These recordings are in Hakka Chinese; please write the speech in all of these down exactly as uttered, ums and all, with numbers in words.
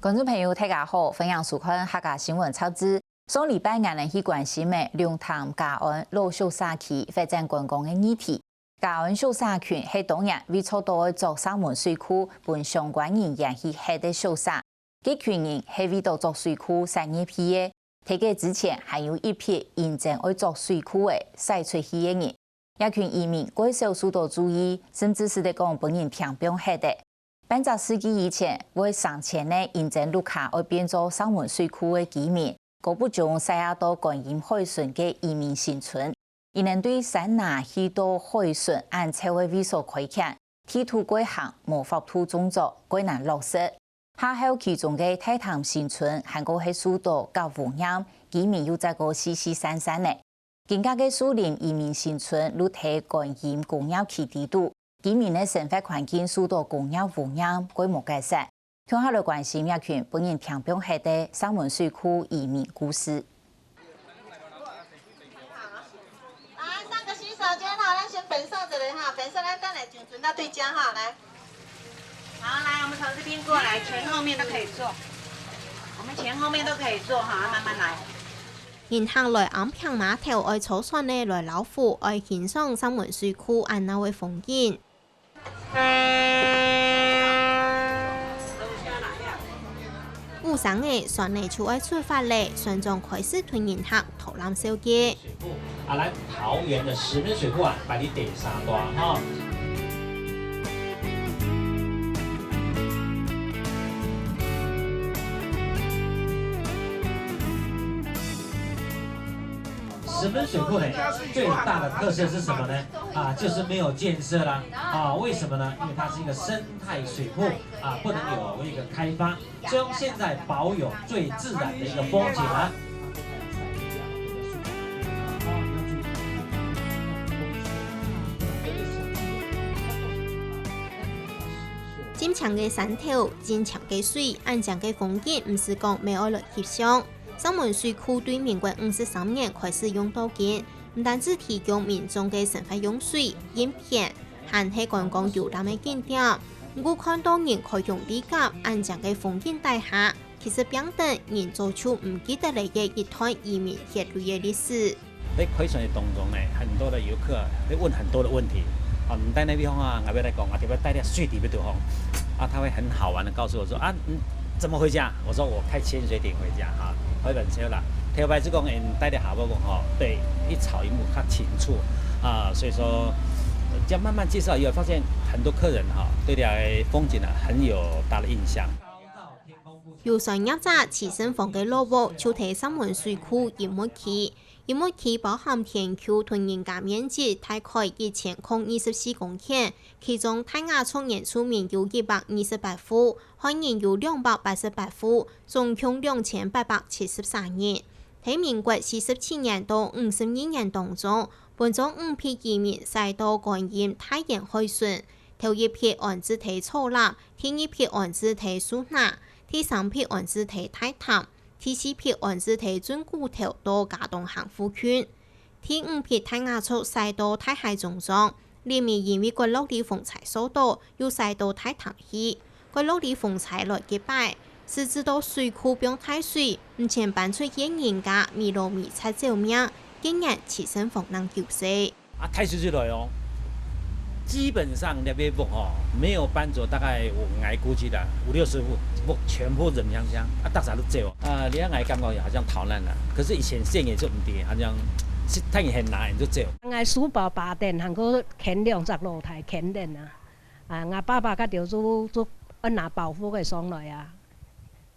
觀眾朋友，大家好，歡迎收看客家新聞雜誌。上禮拜，𠊎等去關心个龍潭葭安老宿舍區發展觀光个議題。葭安宿舍群係當年為著愛做石門水庫，分相關人員去㧒个宿舍。 該群人係為著做水庫產業去个，在該之前還有一批認真愛做水庫个徙出去个人。這群移民較少受到注意，甚至使得講分人㧒放忒个。半隻世紀以前，會成千个認真綠卡愛變做石門水庫个居民，高不中徙啊到觀音海脣个移民新村。 佢等對山林去到海脣恁闊个位所開墾，地土過狹，無法度種作，過難落實。下後其中个大潭新村還過係受到甲污染，居民又再過四四散散呢。今下个樹林移民新村就在觀音工業區底肚，居民个生活環境受到工業污染，過無結煞。 共下來關心這群分人㧒放忒个石門水庫移民故事。來，上個洗手間哈，咱先分散一下哈，分散咱等下上船到對家哈，來。好，來，我們從這邊過來，前後面都可以坐。我們前後面都可以坐哈，慢慢來。人客來安平碼頭愛坐船个來老虎，愛欣賞石門水庫恁鬧个風景。 五聲仔，船仔就愛出發咧，船長開始同人客討攬紹介。啊，來，桃園的石門水庫啊，排第三段哈。 石門水庫呢，最大的特色是什麼呢？啊，就是沒有建設啦。啊，為什麼呢？因為它是一個生態水庫，啊，不能有一個開發，所以現在保有最自然的一個風景啊。 盡青个山頭，盡青个水，恁靚个風景，毋使講乜愛來翕相。石門水庫對民國五十三年開始用到今，毋單止提供民眾个生活用水、飲片，還係觀光遊覽个景點。毋過看到人開容易甲恁靚个風景底下， 其實變等人早就毋記得了个一段移民血淚个歷史。在開船的當中呢，很多的遊客會問很多的問題。啊，你在那地方啊，𠊎要來講啊，特別帶點水裡面的吼。啊，他會很好玩的告訴我說，啊，嗯，怎麼回家？我說我開潛水艇回家哈，回本車啦。特別是講，嗯，帶點好不好吼？對，一草一木較清楚啊，所以說，這樣慢慢介紹以後，發現很多客人哈，對這風景呢很有大的印象。 有商業者徐勝芳个老屋就在石門水庫音樂區。音樂區包含田坵同人家面積大概一千空二十四公頃，其中大雅族原住民有一百二十八戶，漢人有兩百八十八戶，總共兩千八百七十三人。在民國四十七年到五十二年當中，分做五批移民徙到觀音大園海脣，頭一批安置在草林，第二批安置在樹林， 第三批安置在大潭，第四批安置在圳骨頭到佳冬坑附近。第五批大雅族徙到大溪中央，裡面因為角落里風災掃倒，又徙到大潭去。角落里風災來幾擺，使致到水庫放大水，毋曾搬出去个人家，尾路尾掣走命，今年徐勝芳正九歲。 啊，大水就來哦。基本上那邊屋吼，沒有搬走，大概𠊎，𠊎估計的五六十戶，屋全部人香香，啊，大家都走。啊，你看𠊎感覺好像逃難了，可是以前縣也就毋知，好像是他也很難就走。𠊎書包、八點，還過牽兩隻老太牽等啊。啊，𠊎爸爸佮著就，就愛拿包袱个上來啊。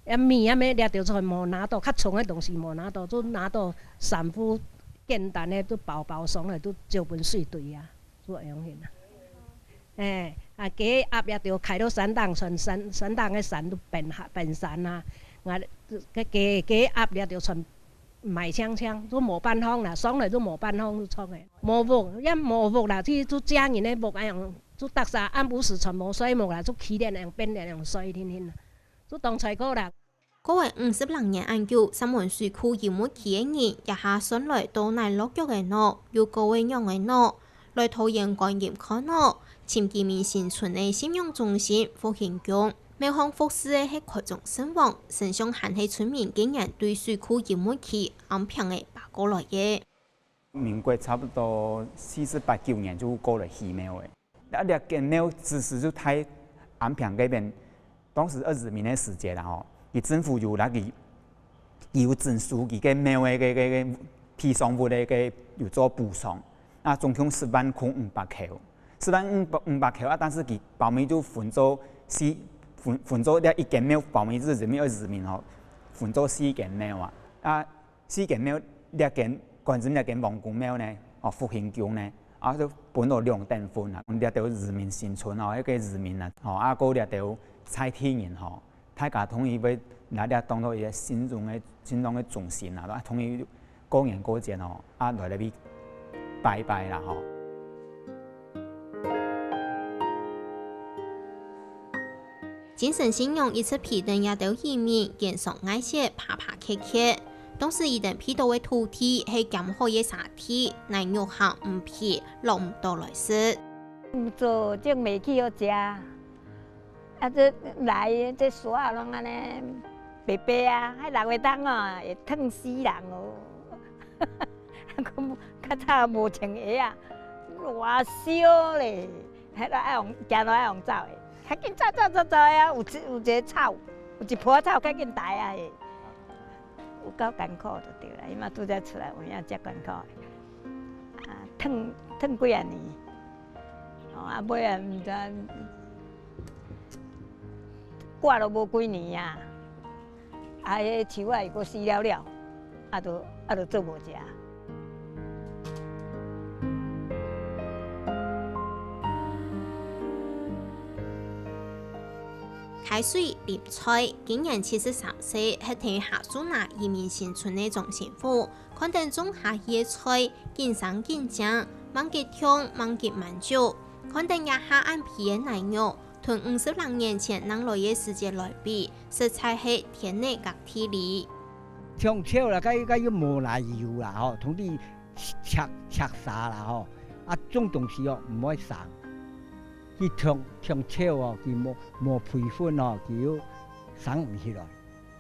啊米啊，乜掠著全無拿到，較重个東西無拿到，就拿到衫褲、簡單个，就包包上來，就借分水隊啊，就恁樣形啊。欸，啊，雞鴨掠著開到山頂，全山，山頂个山都變下，變山啊。啊，該雞，雞鴨掠著全埋淨淨，就無半項啦，上來就無半項就著个。無屋，也無屋啦，去就借人个屋，恁樣，就逐儕暗晡時全無睡目啦，就起來恁樣，變來恁樣睡天天啦。 就當衰過啦。過了五十零年恁久，石門水庫音樂區个人，這下算來到哪落腳个呢？又過會仰仔呢？來桃園觀音看呢？尋居民新村个信仰中心復興宮。廟項服侍个係開漳聖王，神像還係村民該年對水庫音樂區安平仔揹過來个。民國差不多四十八九年就過來起廟个。啊，這間廟之始就在安平該片，當時二二八个時節啦吼，佢政府有那個有徵收佢个廟个个个个地上物个个有做補償，啊，總共十萬箍五百箍。十萬五百箍啊，但是佢包尾就分做四分分做這一間廟包尾就二二八吼，分做四間廟啊。啊，四間廟這間觀音這間王公廟呢，哦，福興宮呢，啊，就分做兩等份啊。這兜移民新村哦，一個移民啊，吼，啊，過這兜在地人吼，大家同意會拿這當做一個信仰个信仰个中心啊，同意過年過節哦，啊，來這位拜拜啦吼。精神信仰一直陪等這兜移民經商、愛食、爬爬蹶蹶。當時佢等避到个土地係兼好个沙地，泥肉行毋避，落毋到來食。毋做種物件好食，啊，這來這沙仔攏恁呢白白啊，該六月冬哦，會燙死人哦。較早無穿鞋啊，熱燒咧，該个愛用，行路愛用走个，較緊走走走走啊，有一有一个草，有一棵草，較緊埋啊嘿。 有夠艱苦就對啦，伊嘛拄才出來有影，遮艱苦的。啊，燙燙幾若年，吼，啊，尾仔毋知，割都無幾年啊，啊，彼樹仔又閣死了了，啊，就啊，就做無食。 溪水淋菜，今年七十三歲，係在下樹林移民新村个鍾新富，看等種下去个菜，緊生緊靚，吂幾暢，吂幾滿足。看等這下恁肥个泥肉，同五十零年前正來个時節來比，實在係天泥摎地裂。像草啦，該該又無泥油啦吼，同你赤赤沙啦吼，啊，種東西哦，毋會生。 佢像像草哦，佢無無培訓哦，佢又生毋起來，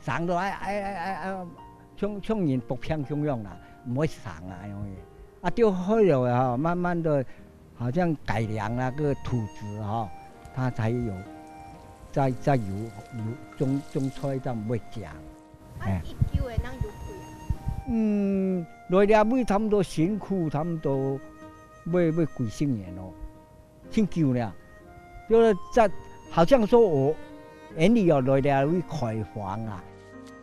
生到愛愛愛愛愛，像像人剝療共樣啦，毋會生啊，恁樣个。啊，到後來吼，慢慢的，好像改良那個土質吼，它才有再再有有種種菜才毋會食。啊，哎。一久个人有幾啊？嗯，來這位差不多辛苦，差不多要要幾十年咯。 真久了，就是在，好像說我園裡有來了會開荒啊。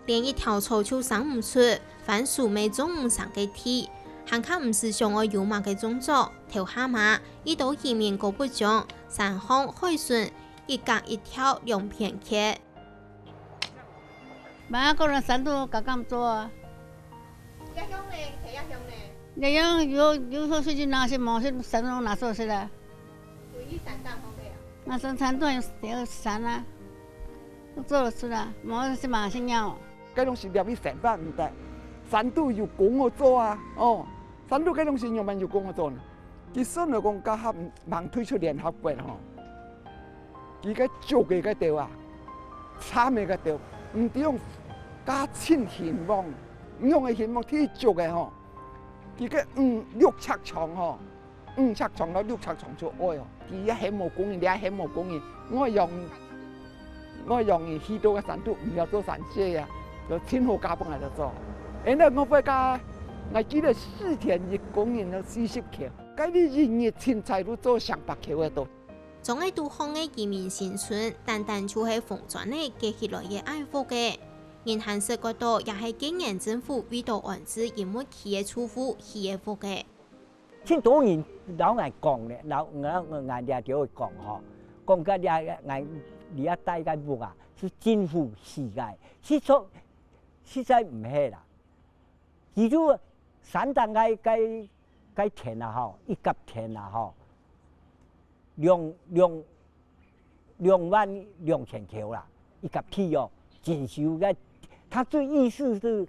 連一條草就生毋出，番薯乜種毋生个地，還較毋使想愛有麼个種作。頭下嘛，一到移民過不將，山項海脣一隔一條兩片墾。 嘛，个人山肚敢敢做啊。這鄉呢，係這鄉呢。這鄉有有做事情拿去，無去山肚拿做事啦。有去山頂好个啊。那山山肚有有山啊，做得出啊，無去嘛去鳥。該攏是了去生活毋得，山肚有工好做啊，哦，山肚該攏是仰般有工好做呢？其實來講，該下吂退出聯合國吼。 佢个竹个該兜啊，杉个該兜，毋知用加盡興旺，用个興旺忒足个吼。佢个五六尺長吼，五尺長到六尺長就愛哦。佢也很無公義，你也很無公義。我用，我用去到个山肚，毋要做山姐啊，就盡好加分來做。現在我會加，我記得四天一工人都四十箍，該你一日凊彩都做上百箍个多。 庄仔肚項个移民新村，單單就係紅磚仔結起來个矮屋仔。人還識覺著，這係今年政府為著安置音樂區个住戶起个屋仔。盡多人摎𠊎講咧，摎𠊎𠊎這兜講吼，講該這𠊎這帶个屋啊，係政府起个，實在實在毋係啦。佢就山頂該該該田啊吼，一甲田啊吼， 兩兩兩萬兩千箍啦，一甲地哦，徵收个，佢个意思係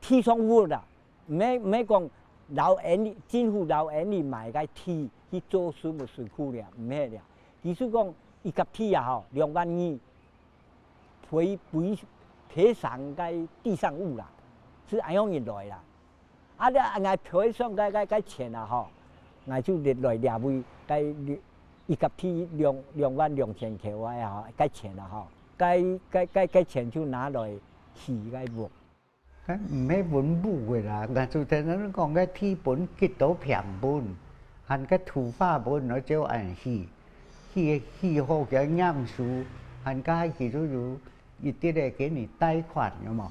地上物啦，毋係毋係講摎𠊎俚政府摎𠊎俚買个地去做樹木水庫了，毋係了。佢係講一甲地啊吼，兩萬二，賠，賠，賠償該地上物啦，係恁樣來啦。啊，你啊，𠊎賠償該，該，該錢啊，吼，𠊎就來，來這位，該一甲地兩，兩萬兩千箍啊，吼，該錢啊，吼，該，該，該，該錢就拿來起該屋。 該毋係分屋个啦，𠊎就聽人講該地分幾多坪分，還該土法分，𠊎就恁起，起，起好个驗收，還該起就有一啲个給你貸款，有無？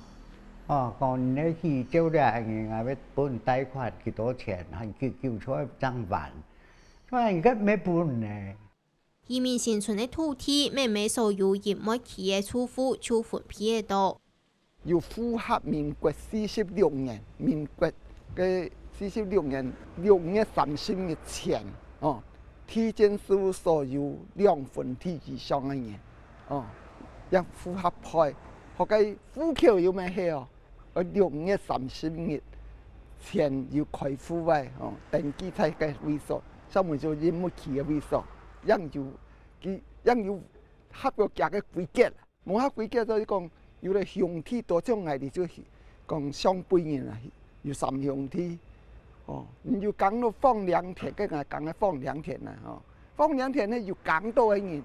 哦，講你起就了，人家會分你貸款幾多錢，還救，救出來正還。所以該毋係分呢。 移民新村个土地，每每所有音樂區个住戶就分配得到。有符合民國四十六年，民國个四十六年六月三十日前，哦，地政事務所有兩分地以上个人，哦，也符合配，學个戶口有無係哦？ 呃，六月三十日前有開戶个，哦，登記在該位所，上面就音樂區个位所，也有，佢也有合約个規格。無合規格就是講，有个兄弟多像𠊎兜就講上輩人啊，有三兄弟，哦，有耕到荒涼田，跟𠊎耕个荒涼田啊，哦，荒涼田呢有耕到个人，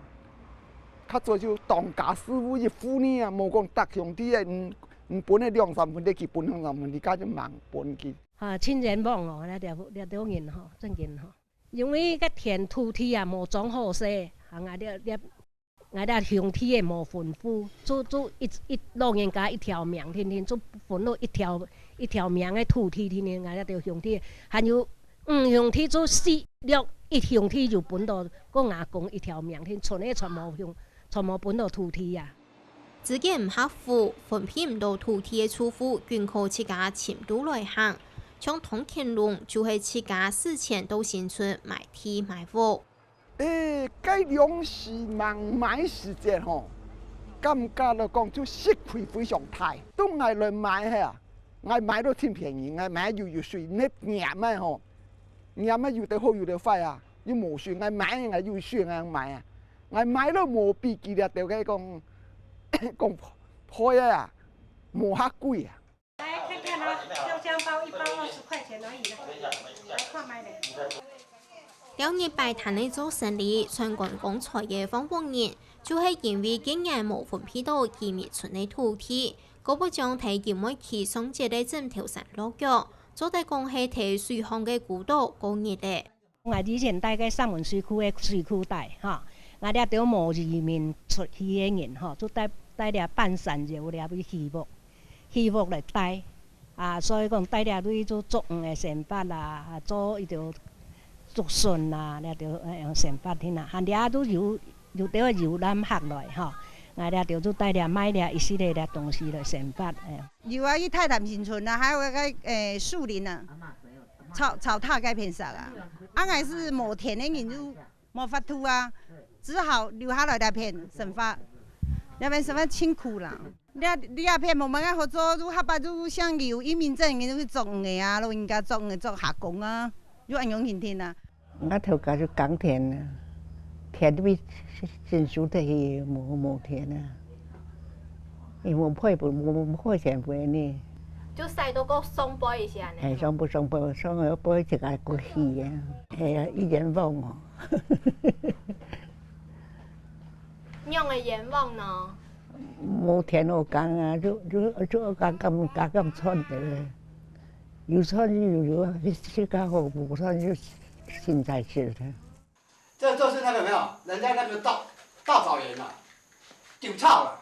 較早就當家師傅一戶呢啊，無講逐兄弟个，嗯， 你分个兩三分地，佢分兩三分地，佢就吂分佢。啊，真冤枉哦，這條，這條人吼，真緊吼。因為該田土地啊，無裝好勢，啊，𠊎這，這，𠊎這兄弟个無分戶，就，就一，一老人家一條命，天天就分到一條，一條命个土地，天天𠊎這條兄弟，還有，嗯，兄弟就死了，一兄弟就分到，个阿公一條命，天全个全無兄，全無分到土地啊。 資格毋合符，分配毋到土地个住戶，均靠自家深度來行。像唐乾隆就係自家使錢到新村買地買屋。誒，該量時吂買時節吼，感覺來講就食虧非常大。對𠊎來買係啊，𠊎買到真便宜，𠊎買又有水，你驗个吼，驗个有兜好有兜壞啊，又無水，𠊎買𠊎有水𠊎買啊，𠊎買到無比佢這兜个講，講 配个啊，無較貴啊。來看看啊，香香包一包二十塊錢而已啦，來看覓咧。了日擺攤个做生理，賺觀光財个黃屋人，就係因為今年無分配到移民村个土地，故不將在音樂區上節个枕頭山落腳，做得講係在水項个孤島過日咧。 𠊎以前戴个三文水庫个水庫戴，吼，𠊎這兜無移民出去个人，吼，就戴，戴這半山腰這位起屋，起屋來戴。啊，所以講戴這位就作魚个生活啦，啊，做一條竹筍啦，這兜，呃，生活定啊，還這都有，有兜遊覽客來，吼，𠊎這兜就戴這賣這一系列這東西來生活，哎。 有啊，去太潭新村啊，還有該，誒，樹林啊，草，草踏該片上啊。啊，𠊎係無田个人就無法度啊，只好留下來這片生活，這片生活辛苦啦。你，你這片無麼个好做，就下擺就像有移民證，就去做魚个啊，老人家做魚做下工啊，就恁樣形定啊。 𠊎頭家就耕田啊，田都被徵收忒去，無，無田啊。因為無配分，無，無配田分呢。就使到過上輩一些呢。哎，上輩，上輩，上輩自家過去啊。哎呀，一冤枉哦。仰个冤枉呢？無田好耕啊，就，就，就加減，加減賺的。 有賺就有，有啊，自家好，無賺就凊彩食。這就是那個有沒有？人家那個稻，稻草人啊，稻草啊。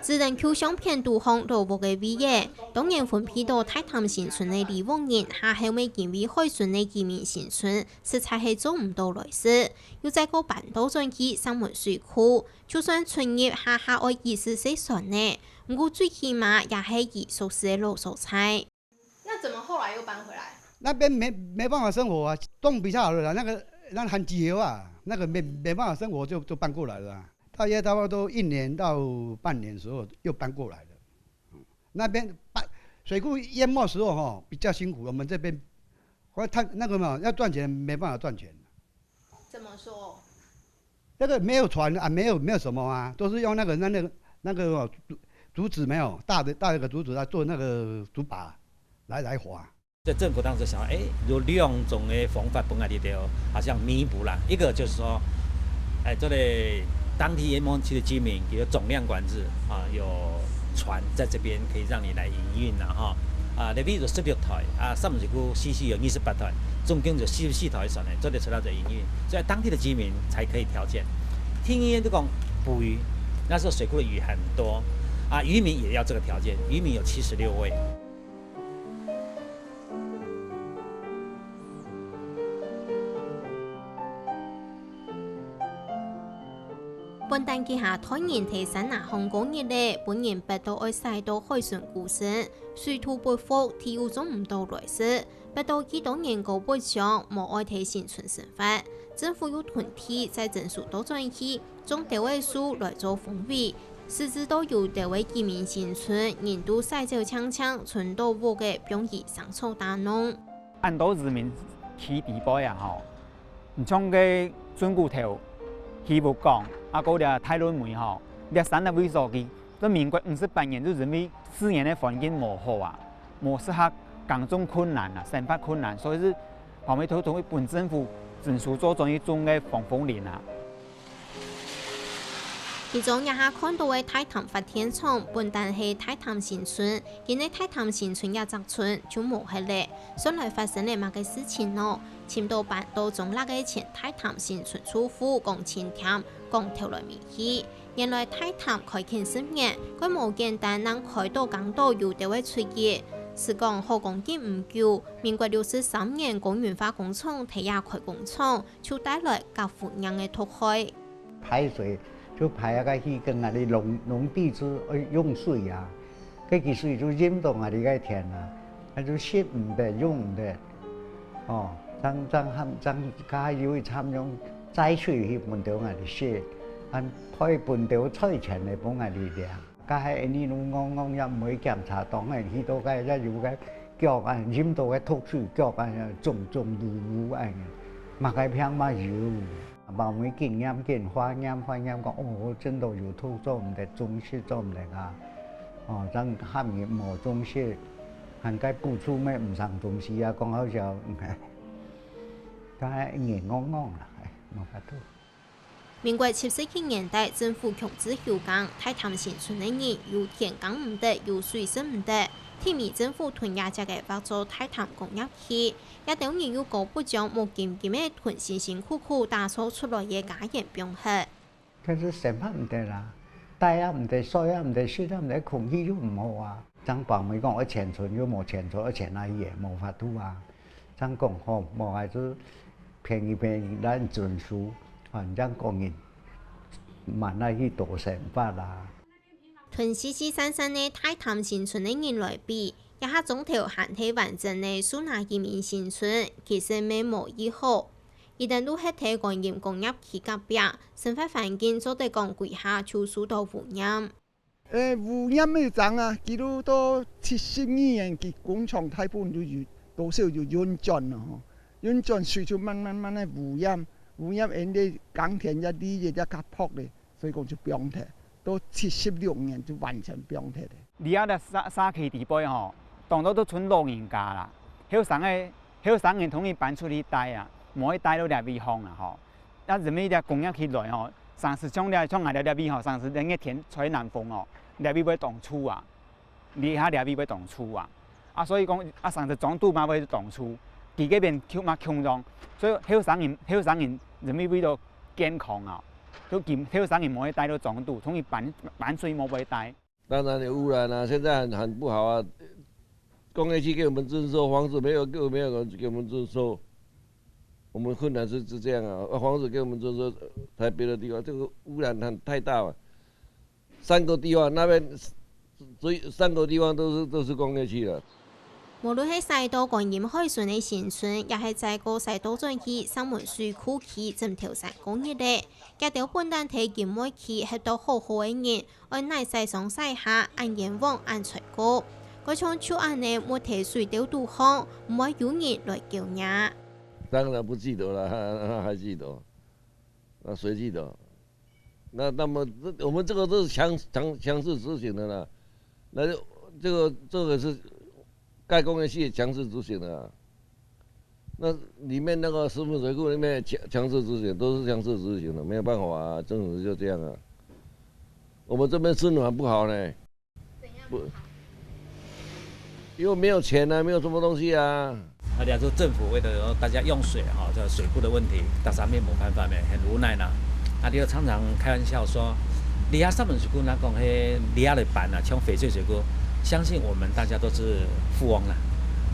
自然Q相片堵項老屋个位仔，當然分配到大潭新村个里屋人，下後尾因為海脣个移民新村，實在係做毋到來事，又再過搬到轉去三文水庫，就算出入下下愛幾十歲算呢，毋過最起碼也係佢熟識个老所在。 那怎麼後來又搬回來？那邊沒，沒辦法生活啊，種比較好的啦，那個，那還幾油啊，那個沒，沒辦法生活就，就搬過來了啊。大約差不多一年到半年時候又搬過來了。嗯，那邊搬，水庫淹沒時候吼，比較辛苦，我們這邊，我他那個嘛，要賺錢沒辦法賺錢。怎麼說？ 那個沒有船啊，沒有，沒有什麼啊，都是用那個，那，那個，那个哦，竹，竹子没有，大的，大的一个竹子来做那个竹筏，来，来划。这政府当时想，哎，有两种的方法分𠊎兜好像弥补啦，一个就是说，哎，这个当地原本区的居民有总量管制啊，有船在这边可以让你来营运啦，哈。啊，例如有十六台，啊，三十个C C有二十八台，总共有四十四台船呢，做得出来做营运，所以当地的居民才可以条件。第二个就讲捕鱼，那时候水库的鱼很多，啊，渔民也要这个条件，渔民有七十六位。 本旦幾下台人在山林項過日仔，分人逼到愛徙到海脣孤身，水土不服，地又種毋到來食，逼到幾多人過不上，無愛在新村生活。政府又同地再徵收多轉去，種兜仔樹來做封圍，使之到有兜仔居民新村，人都徙走淨淨，賰到屋仔放佢生草打農。恁多移民去底背啊吼， 你像該圳骨頭、起屋崗，啊，過了大崙尾吼，這三个位所佢，在民國五十八年就因為自然个環境無好啊，無適合耕種困難啊，生活困難，所以係包尾頭同分政府徵收做轉去種个防風林啊。 其中這下看到个大潭發電廠，本旦係大潭新村，今个大潭新村這隻村就無忒咧。算來發生了麼个事情呢？尋到搬到中壢个前大潭新村住戶講青添，講頭來尾去。原來大潭開墾十年，蓋無簡單，正開到耕到有兜仔出入。係講好講緊毋久，民國六十三年公園化工廠在這開工廠， 就帶來較負面个毒害。排水就排啊个去跟啊哩農，農地去用水啊，該个水就淹到啊哩个田啊，該就食毋得，用毋得。哦，正，正喊，正加有一參用齋水去分到啊哩食，還配分到菜錢來分啊哩食。 該下你攏戇戇也毋會檢查，當然去到該也有个腳啊，浸到个毒水腳啊，腫腫烏烏啊，麼个病嘛有。包尾緊驗緊，化驗化驗講，哦，真个有毒，做毋得，種食做毋得啊。哦，正喊人莫種食，還該補充个毋成東西啊，講好笑。該下一眼戇戇啦，哎，無法度。 民國七十一年代，政府強制休耕，大潭新村个人有田耕毋得，有水食毋得。第二，政府同這隻个劃做大潭工業區，這兜人又過不將目金金个同辛辛苦苦打造出來个家園放忒。但是生活毋得啦，戴也毋得，睡也毋得，食也毋得，空氣又毋好啊。正包尾講愛遷村又無遷村，愛遷哪去个，無法度啊。 正講吼，無愛就便宜便宜，咱準輸，反正講人慢來去多生活啦。同四四散散个大潭新村个人來比，這下庄頭還係完整个樹林移民新村，其實乜無異好。佢等都歇在觀音工業區隔壁，生活環境做得講歸下就受到污染。 誒，污染个正啊，佢都到七十二年，佢工廠大部分都有，多少有運轉咯吼。運轉水就慢慢慢慢个污染，污染，𠊎兜耕田也地也也較薄咧，所以講就放忒，到七十六年就完全放忒咧。這下个社，社區底背吼，當多都賰老人家啦，後生个，後生人同佢搬出去戴啊，無愛戴到這位項啦吼。 也因為這工業區來吼，常時像這，像𠊎兜這位吼，常時連个天吹南風哦，這位會當臭啊，這下這位會當臭啊。啊，所以講，啊，常時裝堵嘛會當臭，佢該片窮嘛窮樣，所以後生人，後生人因為為了健康啊，就今後生人無會戴到裝堵，同佢搬，搬水無會戴。 當然有污染啊，現在很，很不好啊。工業區給我們徵收，房子沒有，給，沒有人給我們徵收，我們困難是，是這樣啊。啊，房子給我們徵收，在別的地方，這個污染很，太大了。三個地方，那邊，所以三個地方都是，都是工業區了。無論係徙到觀音海脣个新村，也係再過徙到轉去石門水庫區枕頭山過日仔，這兜本旦在金尾區歇到好好个人， 愛哪徙上徙下，恁冤枉恁衰過。該像就恁呢，沒在水兜肚項，毋會有人來救若。當然不記得了，他，他還記得？那誰記得？那，那么这，我们这个都是强，强，强制执行的啦。那就这个，这个是盖工业系强制执行的啊。那里面那个石门水库那边强，强制执行，都是强制执行的，没有办法啊，政府就这样啊。我们这边吃暖不好呢。不，因为没有钱啊，没有什么东西啊。啊，你说政府为了大家用水哈，这水库的问题，大家面无办法咩，很无奈呐。啊，你又常常开玩笑说，你啊，石门水库那讲，嘿，你啊来办啊，像翡翠水库，相信我们大家都是富翁啦，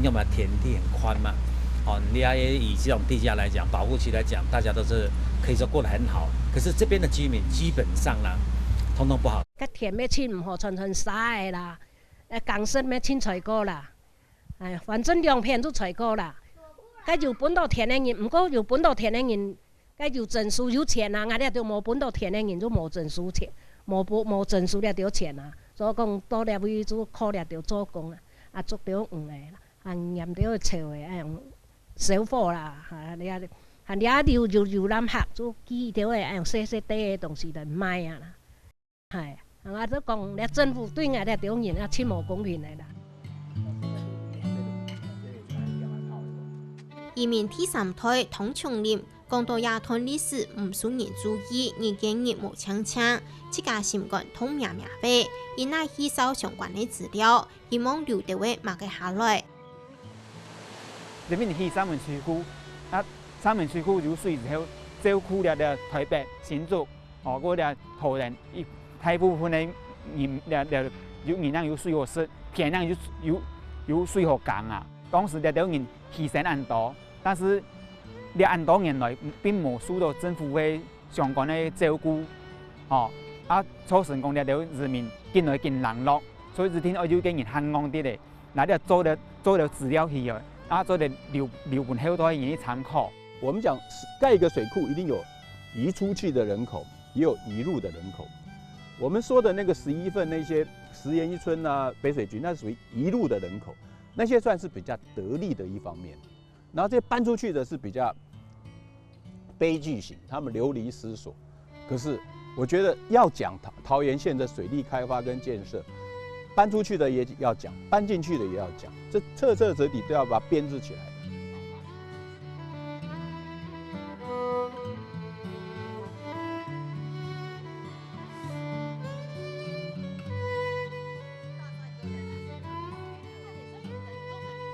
要么田地很宽嘛，哦，你啊，以这种地价来讲，保护区来讲，大家都是可以说过得很好。可是这边的居民基本上呢，通通不好。个田要清毋好，全全沙个啦，呃，工程要清采过啦。 哎，反正兩片都采过啦。該有分到田个人，毋過有分到田个人，該有證書有錢啊，𠊎這兜無分到田个人就無證書錢，無分，無證書這兜錢啊。所以講到這位就靠這兜做工啊，啊，捉兜魚个啦，啊，撿兜草个，哎，小貨啦，啊，這，啊，這有，有，有人客就寄兜个，哎，細細塊个東西來賣啊啦。 係，𠊎就講，這政府對𠊎這兜人啊，盡無公平个啦。移民第三代湯松林講到這段歷史毋受人注意，日見日無淨淨，自家心肝痛咩咩話，因為介紹相關个資料，希望留兜仔麼个下來。 這片起石門水庫，啊，石門水庫有水之後，照顧了，了臺北、新竹，哦，過了桃園，一大部分个人，了，了，有人有水好食，田人有，有，有水好耕啊。當時這兜人犧牲恁多，但是這恁多年來並無受到政府个相關个照顧，哦，啊，造成講這兜人民緊來緊冷落，所以一定愛有個人喊戇直个。 拿了做了，做了資料去哦，啊，做了留，留分後代人去參考。我们讲盖一个水库，一定有移出去的人口，也有移入的人口。我们说的那个十一份那些石岩一村啊、北水局，那属于移入的人口，那些算是比较得利的一方面。然后这搬出去的是比较悲剧型，他们流离失所。 可是我觉得要讲桃，桃园县的水利开发跟建设，搬出去的也要讲，搬进去的也要讲，这彻彻底底都要把它编制起来。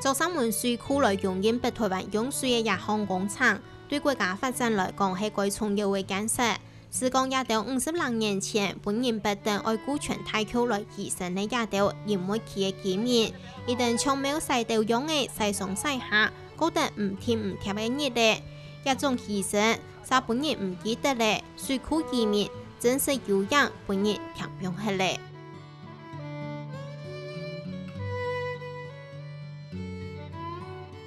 做石門水庫來供應北臺灣用水个這項工程， 對國家發展來講係蓋重要个建設。就講這兜五十零年前分人逼等愛顧全大橋來犧牲个這兜因為佢个居民，一定像貓徙兜樣仔徙上徙下，過等毋定毋貼个日仔。這種犧牲，嗄分人毋記得咧，水庫居民真實有影分人添放忒咧。